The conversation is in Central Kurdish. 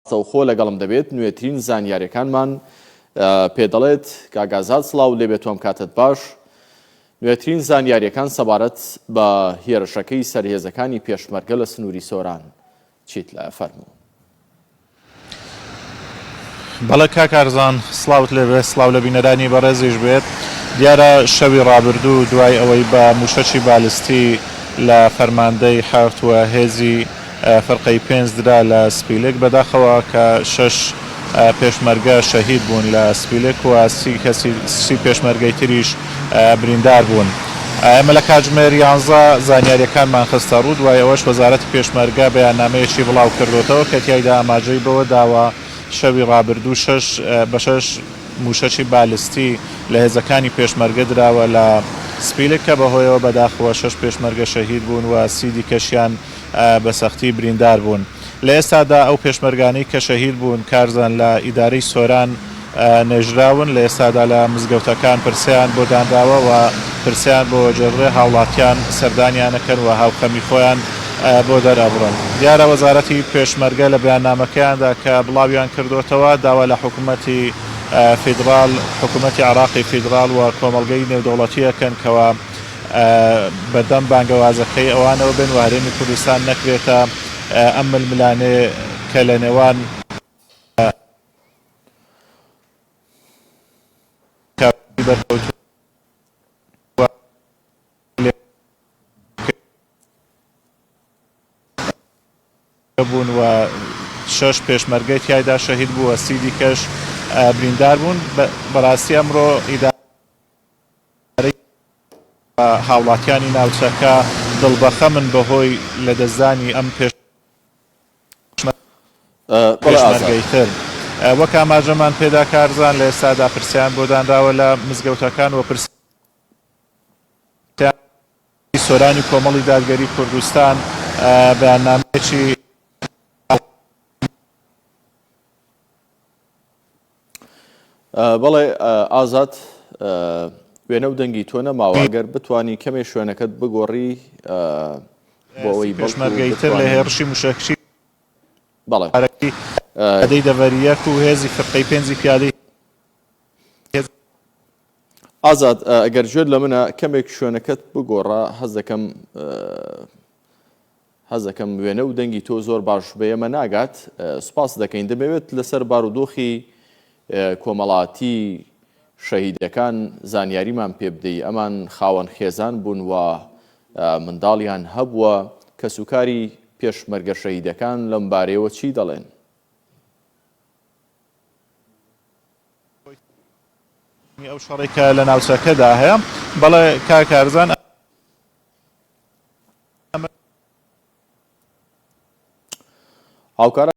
ڕاستەوخۆ لەگەڵم دەبێت نوێترین زانیاریەکانمان پێ دەڵێت. کاک ئازاد سڵاو لێبێت و ئەم کاتەت باش. نوێترین زانیاریەکان سەبارەت بە هێرشەکەی سەر هێزەکانی پێشمەرگە لە سنووری سۆران چیت لایە فەرموو. بەڵێ کاک ئارزان سڵاوت لێبێ سڵاو لە بینەرانی بەڕێزیش بێت دیارە شەوی ڕابردوو دوای ئەوەی بە موشەکی بالستی لە فەرماندەی حەفت و هێزی فرقەی پێنج درا لە سپیلک، بەداخەوە کە شەش پێشمەرگە شەهید بوون لە سپیلک و سی کەسی سی پێشمەرگەی تریش بریندار بوون. ئێمە لە کاتژمێر یانزە زانیارییەکانمان خستە ڕوو، دوای ئەوەش وەزارەتی پێشمەرگە بەیاننامەیەکی بڵاو کردۆتەوە کە تیایدا ئاماژەی بەوە داوە شەوی ڕابردوو شەش بە شەش مووشەکی بالستی لە هێزەکانی پێشمەرگە دراوە لە سپیلک کە بەهۆیەوە بەداخەوە شەش پێشمەرگە شەهید بوون و سی دیکەشیان بە سەختی بریندار بوون. لە ئێستادا ئەو پێشمەرگانەی کە شەهید بوون کارزان لە ئیدارەی سۆران نێژراون، لە ئێستادا لە مزگەوتەکان پرسەیان بۆ دانراوە و پرسەیان بۆ وەگێڕدرێ هاوڵاتیان سەردانیان ئەکەن و هاوخەمی خۆیان بۆ دەرئەبڕن. دیارە وەزارەتی پێشمەرگە لە بەیاننامەکەیاندا کە بڵاویان کردۆتەوە داوا لە حکومەتی فیدڕاڵ، حکومەتی عێراقی فیدڕاڵ و کۆمەڵگەی نێودەوڵەتی ئەکەن کەوا بەدەم بانگەوازەکەی ئەوانەوە بن و هەرێمی کوردستان نەکرێتە ئەم ململانێ کە لە نێوان بەرکەوتووە بوون و شەش پێشمەرگەی تیایدا شەهید بوو و سی دیکەش بریندار بوون بەڕاستی ئەمڕۆ ئیدارەی هاوڵاتیانی ناوچەکە دڵبەخەمن بەهۆی لەدەستدانی ئەم پێشمەرگەی تر. وەک ئاماژەمان پێدا کارزان لە ئێستادا پرسیان بۆ دانراوە لە مزگەوتەکان و پرسیان سۆرانی کۆمەڵی دادگەری کوردستان بەیاننامەیەکی بەڵێ ئازاد وێنە و دەنگی تۆ نەماوە ئەگەر بتانی کەمێ شوێنەکەت بگۆڕی بۆ ئەوەی پێشمەرگەی تر لە هێڕشی موشەکچی بەڵێ پیادەی دەڤەری یەک و هێزی فرقەی پێنجی پیادەی ئازاد ئەگەر گوێت لە منە کەمێک شوێنەکەت بگۆڕە حەز دەکەم حەز دەکەم وێنە و دەنگی تۆ زۆر باش بە ئێمە ناگات سوپاست دەکەین دەمەوێت لەسەر بارودۆخی کۆمەڵاتی شەهیدەکان زانیاریمان پێ بدەی ئەمان خاوەن خێزان بوون و منداڵیان هەبووە کەسوکاری پێشمەرگە شەهیدەکان لەم بارەیەوە چی دەڵێن؟ ئەو شەڕێک کە لە ناوچەکەدا هەیە بەڵێ کاک کارزان هاوکاران.